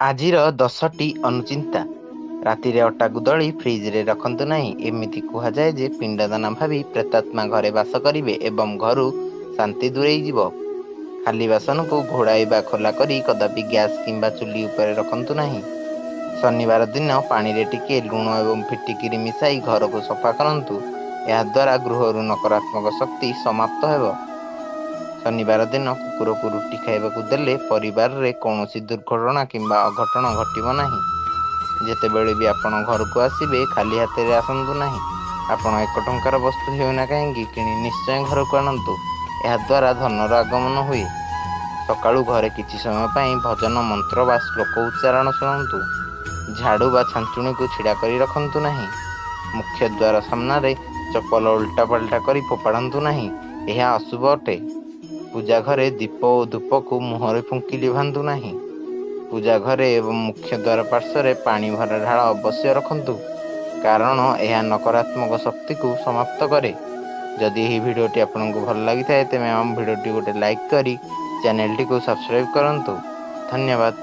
ଆଜିର 10ଟି ଅନୁଚିନ୍ତା। ରାତିରେ ଅଟାକୁ ଦଳି ଫ୍ରିଜରେ ରଖନ୍ତୁ ନାହିଁ। ଏମିତି କୁହାଯାଏ ଯେ ପିଣ୍ଡଦାନ ଭାବି ପ୍ରେତାତ୍ମା ଘରେ ବାସ କରିବେ ଏବଂ ଘରୁ ଶାନ୍ତି ଦୂରେଇ ଯିବ। ଖାଲି ବାସନକୁ ଘୋଡ଼ାଇ ବା ଖୋଲା କରି କଦାପି ଗ୍ୟାସ୍ କିମ୍ବା ଚୁଲି ଉପରେ ରଖନ୍ତୁ ନାହିଁ। ଶନିବାର ଦିନ ପାଣିରେ ଟିକିଏ ଲୁଣ ଏବଂ ଫିଟିକିରି ମିଶାଇ ଘରକୁ ସଫା କରନ୍ତୁ। ଏହାଦ୍ୱାରା ଗୃହରୁ ନକାରାତ୍ମକ ଶକ୍ତି ସମାପ୍ତ ହେବ। ଶନିବାର ଦିନ କୁକୁରକୁ ରୁଟି ଖାଇବାକୁ ଦେଲେ ପରିବାରରେ କୌଣସି ଦୁର୍ଘଟଣା କିମ୍ବା ଅଘଟଣ ଘଟିବ ନାହିଁ। ଯେତେବେଳେ ବି ଆପଣ ଘରକୁ ଆସିବେ, ଖାଲି ହାତରେ ଆସନ୍ତୁ ନାହିଁ। ଆପଣ 1 ଟଙ୍କାର ବସ୍ତୁ ହେଉନା କାହିଁକି କିଣି ନିଶ୍ଚୟ ଘରକୁ ଆଣନ୍ତୁ। ଏହାଦ୍ୱାରା ଧନର ଆଗମନ ହୁଏ। ସକାଳୁ ଘରେ କିଛି ସମୟ ପାଇଁ ଭଜନ, ମନ୍ତ୍ର ବା ଶ୍ଲୋକ ଉଚ୍ଚାରଣ ଶୁଣନ୍ତୁ। ଝାଡୁ ବା ଛାଞ୍ଚୁଣିକୁ ଛିଡ଼ା କରି ରଖନ୍ତୁ ନାହିଁ। ମୁଖ୍ୟ ଦ୍ୱାର ସାମ୍ନାରେ ଚପଲ ଓଲଟାପାଲଟା କରି ଫୋପାଡ଼ନ୍ତୁ ନାହିଁ, ଏହା ଅଶୁଭ ଅଟେ। ପୂଜା ଘରେ ଦୀପ ଓ ଧୂପକୁ ମୁହଁରେ ଫୁଙ୍କି ଲିଭାନ୍ତୁ ନାହିଁ। ପୂଜା ଘରେ ଏବଂ ମୁଖ୍ୟ ଦ୍ୱାର ପାର୍ଶ୍ୱରେ ପାଣି ଭରା ଢାଳ ଅବଶ୍ୟ ରଖନ୍ତୁ, କାରଣ ଏହା ନକାରାତ୍ମକ ଶକ୍ତିକୁ ସମାପ୍ତ କରେ। ଯଦି ଏହି ଭିଡ଼ିଓଟି ଆପଣଙ୍କୁ ଭଲ ଲାଗିଥାଏ, ତେବେ ଆମ ଭିଡ଼ିଓଟି ଗୋଟେ ଲାଇକ୍ କରି ଚ୍ୟାନେଲଟିକୁ ସବସ୍କ୍ରାଇବ୍ କରନ୍ତୁ। ଧନ୍ୟବାଦ।